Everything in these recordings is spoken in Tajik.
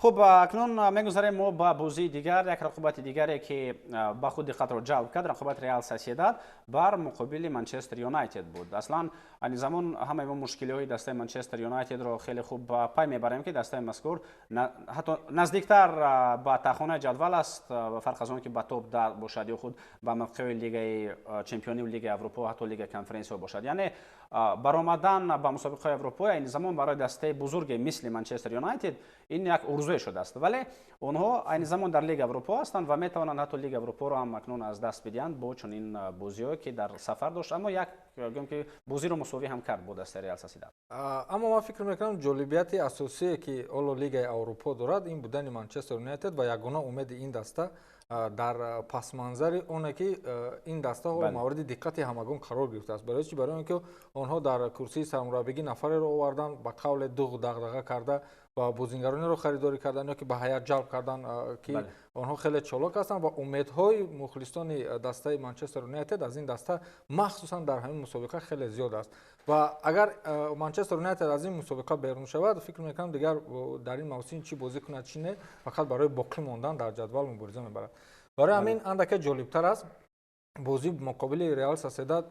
Хуб, акнун мегузарем мо ба бозии дигар, як рақобати дигаре, ки ба худ диққатро ҷалб кард, рақобати Реал Сосьедад бар муқобили Манчестер Юнайтед буд. Аслан айни замон ҳамаи мо мушкилиҳои дастаи Манчестер Юнайтедро хеле хуб пай мебарем, ки дастаи мазкур ҳатто наздиктар ба таҳхонаи ҷадвал аст, фарқ аз он ки ба топ 10 бошад ё худ ба мавқеи Лигаи Чемпиониву Лигаи Аврупо, ҳатто Лигаи Конференсиҳо бошад. Яъне баромадан ба мусобиқаҳои Аврупо айни замон барои дастаи бузурге мисли Манчестер Юнайтед ин як орзуе шудааст, вале онҳо айни замон дар Лига Аврупо ҳастанд ва метавонанд ҳатто Лига Аврупоро ҳам акнун аз даст бидиҳанд бо чунин бозиҳое, ки дар сафар дошт, аммо як гӯем, ки бозиро мусовӣ ҳам кард бо дастаи Реал Сосьедад. Аммо ман фикр мекунам, ҷолибияти асосие, ки ҳоло Лигаи Аврупо дорад, ин будани Манчестер Юнайтед ва ягона умеди ин даста дар пасманзари оне, ки ин даста ҳоло мавриди диққати ҳамагон қарор гирифтааст. Барои чӣ? Барои он ки онҳо дар курсии сармураббигӣ нафареро овардан, ба қавле дуғ дағдаға карда ва бозингаронеро харидорӣ кардан ё ки ба ҳайат ҷалб кардан, ки онҳо хеле чолок ҳастанд ва умедҳои мухлисони дастаи Манчестер Юнайтед аз ин даста, махсусан дар ҳамин мусобиқа, хеле зиёд аст. Ва агар Манчестер Юнайтед аз ин мусобиқа берун шавад, фикр мекунам, дигар дар ин мавсим чӣ бозӣ кунад, чӣ не, фақат барои боқӣ мондан дар ҷадвал мубориза мебарад. Барои ҳамин андаке ҷолибтар аст бозӣ муқобили Реал Соседад,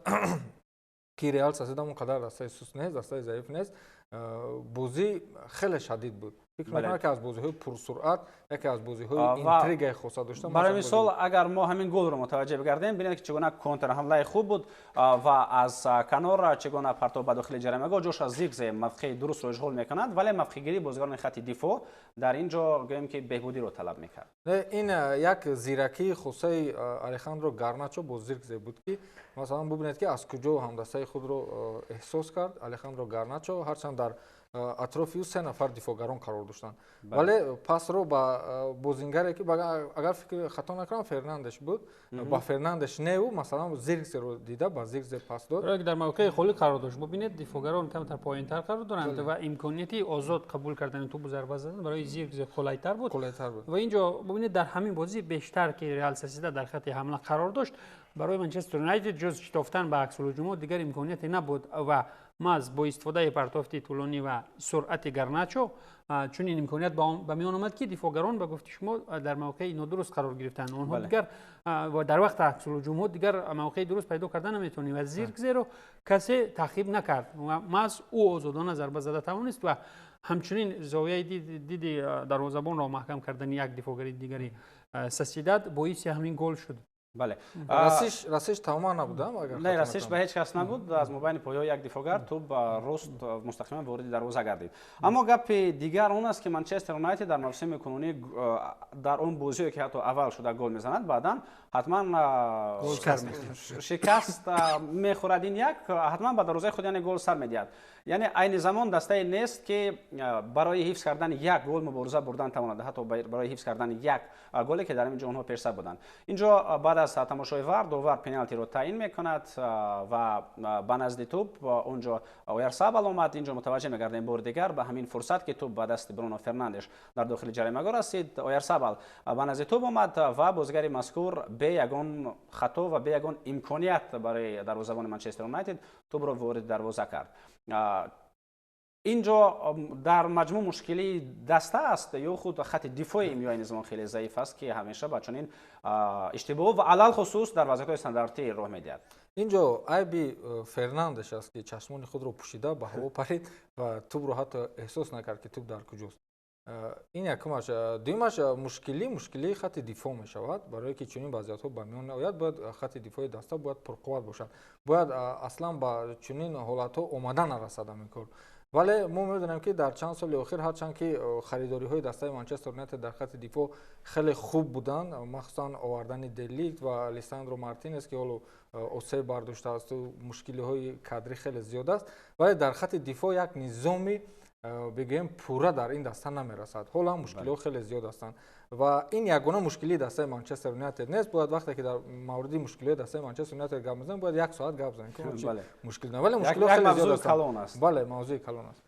ки Реал Соседад он қадар дастаи суст нест, дастаи заиф нест. Бозӣ хеле шадид буд. Фикр мекунам, яке аз бозиҳои пурсуръат, яке аз бозиҳои интригаи хоса дошта. Барои мисол, агар мо ҳамин голро мутаваҷҷеҳ бигардем, бинед, ки чӣ гуна контрҳамлаи хуб буд ва аз канор чӣ гуна партов ба дохили ҷаримагоҳ, Ҷошуа Зиркзе мавқеи дурустро ишғол мекунад, вале мавқеъгирии бозигарони хатти дифоъ дар ин ҷо, гӯем, ки беҳбудиро талаб мекард. Ин як зиракии хосаи Алехандро Гарначо бо Зиркзе буд, ки масалан бубинед, ки аз куҷо ҳамдастаи худро эҳсос кард Алехандро Гарначо, ҳарчанд дар атрофи ӯ се нафар дифоъгарон қарор доштанд, вале пасро ба бозингаре, ки агар фикр хато накунам, Фернандеш буд, ба Фернандеш неу, масалан, Зиркзеро дида, ба Зиркзе пас дод. Дар мавқеи холӣ қарор дошт. Бубинед, дифоъгарон камтар поёнтар қарор доранд ва имконияти озод қабул кардани тӯбу зарба задан барои Зиркзе қулайтар буд. Қулайтар буд. Ва инҷо бубинед, дар ҳамин бозӣ бештар ки Реал Сосьедад дар хатти ҳамла қарор дошт, барои Манчестер Юнайтед ҷуз шитофтан ба аксулҳуҷумот дигар имконияте набуд ва маҳз бо истифодаи партофти тӯлонӣ ва суръати Гарначо чунин имконият ба миён омад, ки дифоъгарон, ба гуфти шумо, дар мавқеи нодуруст қарор гирифтанд. Онҳо дигар дар вақти аксулҳуҷумҳо дигар мавқеи дуруст пайдо карда наметавонем ва Зиркзеро касе таъқиб накард ва маҳз ӯ озодона зарба зада тавонист ва ҳамчунин зовияи диди дарвозабонро маҳкам кардани як дифоъгари дигари Сосьедад боиси ҳамин гол шуд. Бале. Расиш тамоман набудам. Агар не, расиш ба ҳеҷ кас набуд. Аз мобайни поёи як дифоъгар тӯб рост мустақиман вориди дарвоза гардид. Аммо гапи дигар он аст, ки Манчестер Юнайтед дар мавсими кунунӣ дар он бозие, ки ҳатто аввал шуда гол мезанад, баъдан ҳатман шикаст мехӯрад. Ин як ҳатман ба дарвозаи худ, яъне, гол сар медиҳад. Яъне айни замон дастае нест, ки барои ҳифз кардани як гол мубориза бурдан тавонад, ҳатто барои ҳифз кардани як голе, ки дар ин ҷо онҳо пешсаф буданд. Инҷо баъд аз тамошои ВАР довар пеналтиро таъин мекунад ва ба назди тӯб онҷо Оярсабал омад. Инҷо мутаваҷҷеҳ мегардем бори дигар ба ҳамин фурсат, ки тӯб ба дасти Бруно Фернандеш дар дохили ҷаримагоҳ расид. Оярсабал ба назди тӯб омад ва бозигари мазкур бе ягон хато ва бе ягон имконият барои дарвозабони Манчестер Юнайтед тӯбро вориди дарвоза кард. Инҷо дар маҷмӯъ мушкилии даста аст ё худ хати дифои МЮ айни замон хеле заиф аст, ки ҳамеша ба чунин иштибоҳ ва алалхусус дар вазъиятҳои стандартӣ роҳ медиҳад? Инҷо айби Фернандеш аст, ки чашмони худро пӯшида ба ҳаво парид ва тӯбро ҳатто эҳсос накард, ки тӯб дар куҷост. Ин якумаш. Дуюмаш, мушкилии хати дифоъ мешавад. Барое ки чунин вазъиятҳо ба миён наояд, бояд хати дифои даста бояд пурқувват бошад, бояд аслан ба чунин ҳолатҳо омада нарасад ҳамин кор. Вале мо медонем, ки дар чанд соли охир, ҳарчанд ки харидориҳои дастаи Манчестер Юнайтед дар хати дифоъ хеле хуб буданд, махсусан овардани Деликт ва Лисандро Мартинес, ки ҳоло осеб бардоштаасту мушкилиҳои кадрӣ хеле зиёд аст, вале дар хати дифоъ як низоми, бигӯем, пурра дар ин даста намерасад. Ҳоло ҳам мушкилиҳо хеле зиёд ҳастанд ва ин ягона мушкилии дастаи Манчестер Юнайтед нест. Бояд вақте ки дар мавриди мушкилиҳои дастаи Манчестер Юнайтед гап мезанем, бояд як соат гап занем, мушкил, вале мушкилиҳо хеле зиёд ҳастанд. Бале, мавзӯи калон аст.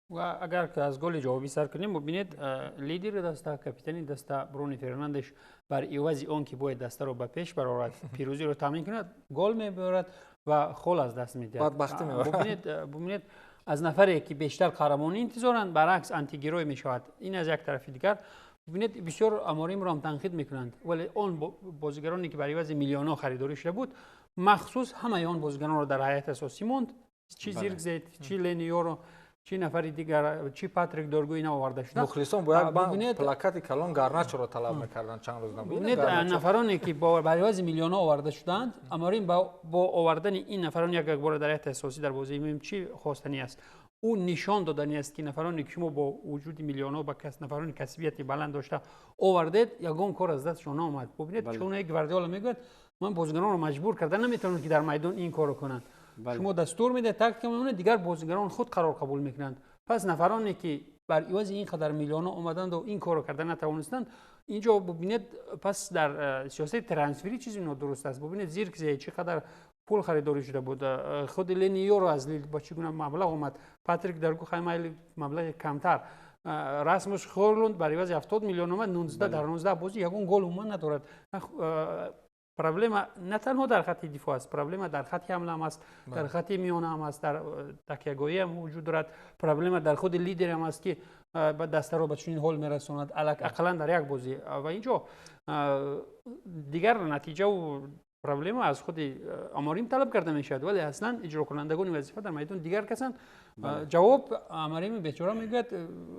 Ва агар аз голи ҷавобӣ сар кунем, бубинед, лидери даста, капитани даста Бруни Фернандеш бар ивази он ки бояд дастаро ба пеш барорад, пирӯзиро таъмин кунад, гол мебарад ва хол аз даст медиҳад. Бадбахтӣ мебарад. Бубинед, бубинед. Аз нафаре ки бештар қаҳрамонӣ интизоранд, баръакс антигерой мешавад. Ин аз як тарафи дигар. Бубинед, бисёр Аморимро ҳам танқид мекунанд, вале он бозигароне ки бар ивази миллионҳо харидорӣ шуда буд, махсус ҳамаи он бозигаронро дар ҳайати асосӣ монд. Чи Зиркзе, чи Лени Ёро, чи нафари дигар, чи Патрик Доргу, ина оварда шуда. Мухлисон бо як плакати калон Гарначоро талаб мекарданд чанд рӯз набуд. Бубинед, нафароне ки бар ивази миллионҳо оварда шудаанд, Аморим бо овардани ин нафарон як бора дар ҳайати асосӣ дар бозии муҳим чӣ хостани аст? Ӯ нишон додани аст, ки нафароне ки шумо бо вуҷуди миллионҳо ба нафарони касбияти баланд дошта овардед, ягон кор аз дастшон наомад. Бубинед, чуне Гвардиола мегӯяд, ман бозигаронро маҷбур карда наметавонам, ки дар майдон ин корро кунанд. Шумо дастур медиҳед, тактика мемонед, дигар бозигарон худ қарор қабул мекунанд. Пас нафароне ки бар ивази ин қадар миллионҳо омаданду ин корро карда натавонистанд, инҷо бубинед, пас дар сиёсати трансферӣ чизи нодуруст аст. Бубинед, Зиркзе чӣ қадар пул харидорӣ шуда буд, худи Лени Ёро аз Лил бо чӣ гуна маблағ омад, Патрик Доргу хаймайли маблағи камтар, Расмус Хойлунд бар ивази 70 миллион омад, 19 дар 19 бозӣ ягон гол умуман надорад. Проблема на танҳо дар хатти дифоъ аст, проблема дар хатти ҳамла ҳам аст, дар хатти миёна ҳам аст, дар такягоҳӣ ҳам вуҷуд дорад. Проблема дар худи лидер ҳам аст, ки дастаро ба чунин ҳол мерасонад, ақаллан дар як бозӣ. Ва инҷо дигар натиҷаву проблема аз худи Аморим талаб карда мешавад, вале аслан иҷрокунандагони вазифа дар майдон дигар касанд. Ҷавоб Аморими бечора мегӯяд,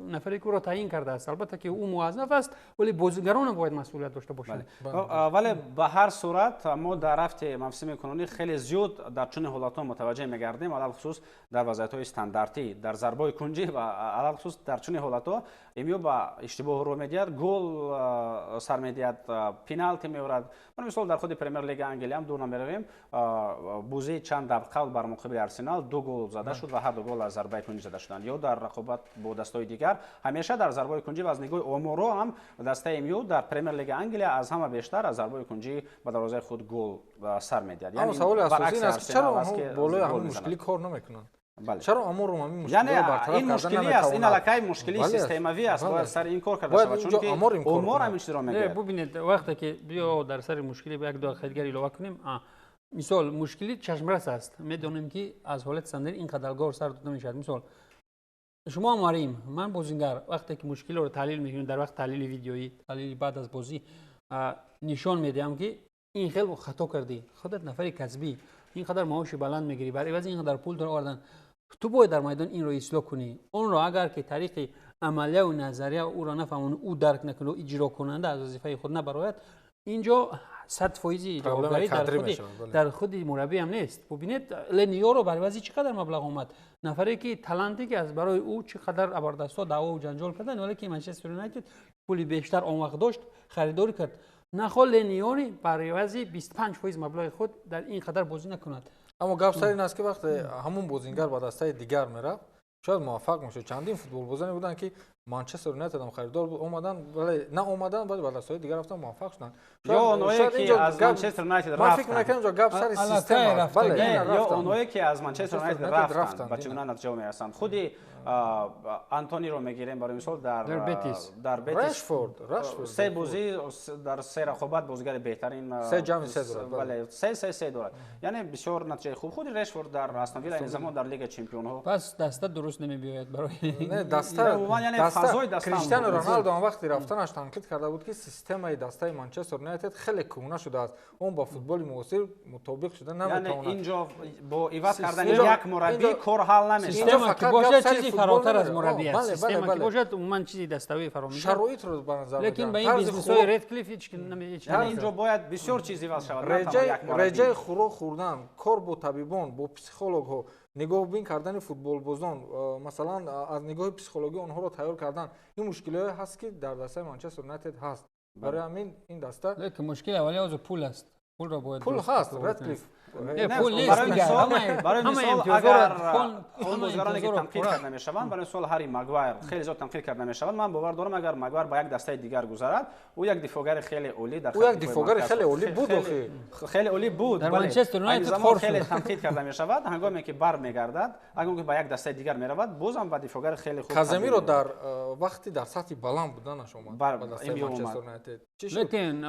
нафаре ки ӯро таъин кардааст, албатта ки ӯ муаззаф аст, вале бозигарон бояд масъулият дошта бошанд. Вале ба ҳар сурат мо дар рафти мавсими кунунӣ хеле зиёд дар чунин ҳолатҳо мутаваҷҷеҳ мегардем, алалхусус дар вазъиятҳои стандартӣ, дар зарбаҳои кунҷӣ ва алалхусус дар чунин ҳолатҳо МЮ ба иштибоҳ рӯ медиҳад, гол сар медиҳад, пеналти меорад. Мисол дар худи Премер-лига Англия ҳам дур намеравем, бозии чанд дақиқа бар муқобили Арсенал 2 гол зада шуд ва ҳар ду гол аз зарбаи кунҷӣ зада шуданд. Ё дар рақобат бо дастҳои дигар ҳамеша дар зарбаи кунҷӣ ва аз нигоҳи оморҳо ҳам дастаи МЮ дар Премер-лига Англия аз ҳама бештар аз зарбаи кунҷӣ ба дарвозаи худ гол сар медиҳад. Аммо саволи асосӣ ин аст, ки чаро онҳо болои ҳамин мушкилӣ кор намекунанд? Чаро Аморим ҳамин мушкилиро бартараф карда наметавонад? Ин аллакай мушкилии системавӣ аст, бояд сари ин кор карда шавад, чунки омор ҳамин чизро мегӯяд. Бубинед, вақте ки биё дар сари мушкилӣ як ду дақиқа дигар илова кунем, мисол мушкилӣ чашмрас аст, медонем ки аз ҳолати сандалӣ ин қадар гор сар дода мешавад. Мисол шумо Аморим, ман бозингар, вақте ки мушкилиро таҳлил мекунем, дар вақт таҳлили видеоӣ, таҳлили баъд аз бозӣ нишон медиҳам, ки ин хел хато кардӣ, худат нафари касбӣ, ин қадар маоши баланд мегирӣ, бар ивази ин қадар пул дора овардан, ту бояд дар майдон инро ислоҳ кунӣ. Онро агар ки тариқи амалия ва назария ӯро нафаҳмонӣ, ӯ дарк накунӣ, иҷрокунанда аз вазифаи худ набарояд, инҷо 100% ҷавобгарӣ дар худи мураббӣ ҳам нест. Бубинед, Лени Ёро бар ивази чӣ қадар маблағ омад, нафаре ки таланте ки аз барои ӯ чӣ қадар абардастҳо даъвову ҷанҷол карданд, вале ки Манчестер Юнайтед пули бештар он вақт дошт, харидорӣ кард. Нахол Лени Ёри бар ивази 25% маблағи худ дар ин қадар бозӣ накунад. Аммо гап сар ин аст, ки вақте ҳамон бозингар ба дастаи дигар мерафт, шояд муваффақ мешуд. Чандин футболбозоне буданд, ки Манчестер Юнайтед ҳам харидор буд, омаданд, вале наомаданд, вале ба дастаҳои дигар рафтанд, муваффақ шуданд. Ё онҳое ки аз Манчестер Юнайтед рафтанд. Ман фикр мекунам, ҷо гап сари система аст. Бале, ё онҳое ки аз Манчестер Юнайтед рафтанд, ба чӣ гуна натиҷа мерасанд. Худи Антониро мегирем барои мисол дар Бетис, Рашфорд се бозӣ дар се рақобат бозигари беҳтарин, се ҷамъи се дорад, бале, 3-3-3 дорад. Яъне бисёр натиҷаи хуб. Худи Решфорд дар Астон Вилла ин замон дар Лигаи Чемпионҳо. Пас даста дуруст намебиёяд барои не даста, яъне фазои даста. Криштиану Роналдо он вақти рафтанаш танқид карда буд, ки системаи дастаи Манчестер Юнайтед хеле кӯҳна шудааст, он ба футболи муосир мутобиқ шуда наметавонад. Яъне инҷо бо иваз кардани як мураббӣ кор ҳал намешавад. Система ки бошад чизи фаротар аз мураббӣ аст. Система ки бошад умуман чизи даставӣ фаро мегирад. Шароитро ба назар. Лекин ба ин бизнесҳои Редклифф ҳеҷ яъне инҷо бояд бисёр чиз иваз шавад. Реҷаи хӯрок хӯрдан, кор бо табибон, бо психологҳо, нигоҳбин кардани футболбозон, масалан аз нигоҳи психологӣ онҳоро тайёр кардан, ин мушкилиҳое ҳаст, ки дар дастаи Манчестер Юнайтед ҳаст. Барои ҳамин ин даста лекин мушкили аввали ҳозир пул аст. Пулро бояд пул ҳаст, Редклифф пул нест. Барои мисол агар он бозигароне ки танқид карда мешаванд, барои мисол Ҳарри Магвайр хеле зиёд танқид карда мешаванд, ман бовар дорам агар Магвайр ба як дастаи дигар гузарад, ӯ як дифоъгари хеле олӣ дар ӯ як дифоъгари хеле олӣ буд, охи хеле олӣ буд, дар Манчестер Юнайтед хор хеле танқид карда мешавад. Ҳангоме ки бармегардад, ҳангоме ки ба як дастаи дигар меравад, боз ҳам ба дифоъгари хеле хуб. Каземиро дар вақти дар сатҳи баланд буданаш омад ба дастаи Манчестер Юнайтед. Лекин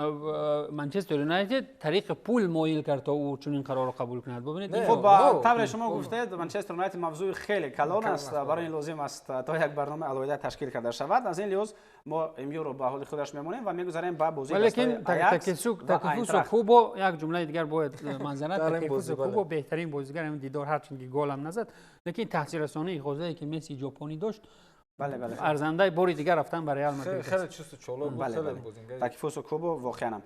Манчестер Юнайтед тариқи Тариқи пул моил кард, то ӯ чунин қарорро қабул кунад. Бубинед. Хуб, тавре шумо гуфтед, Манчестер Юнайтед мавзӯи хеле калон аст, барои ин лозим аст, то як барномаи алоҳида ташкил карда шавад. Аз ин лиҳоз мо МЮ-ро ба ҳоли худаш мемонем ва мегузарем ба бозии Лекин Такефусо Кубо, як ҷумлаи дигар бояд манзара, Такефусо Кубо беҳтарин бозигар ҳамин дидор, ҳарчанд ки голам назад, лекин таъсиррасонии хозае ки Месси ҷопонӣ дошт, арзандаи бори дигар рафтан ба Реал Мадрид. Хеле чусту чолок буд, хеле бозингар. Такефусо Кубо воқеан.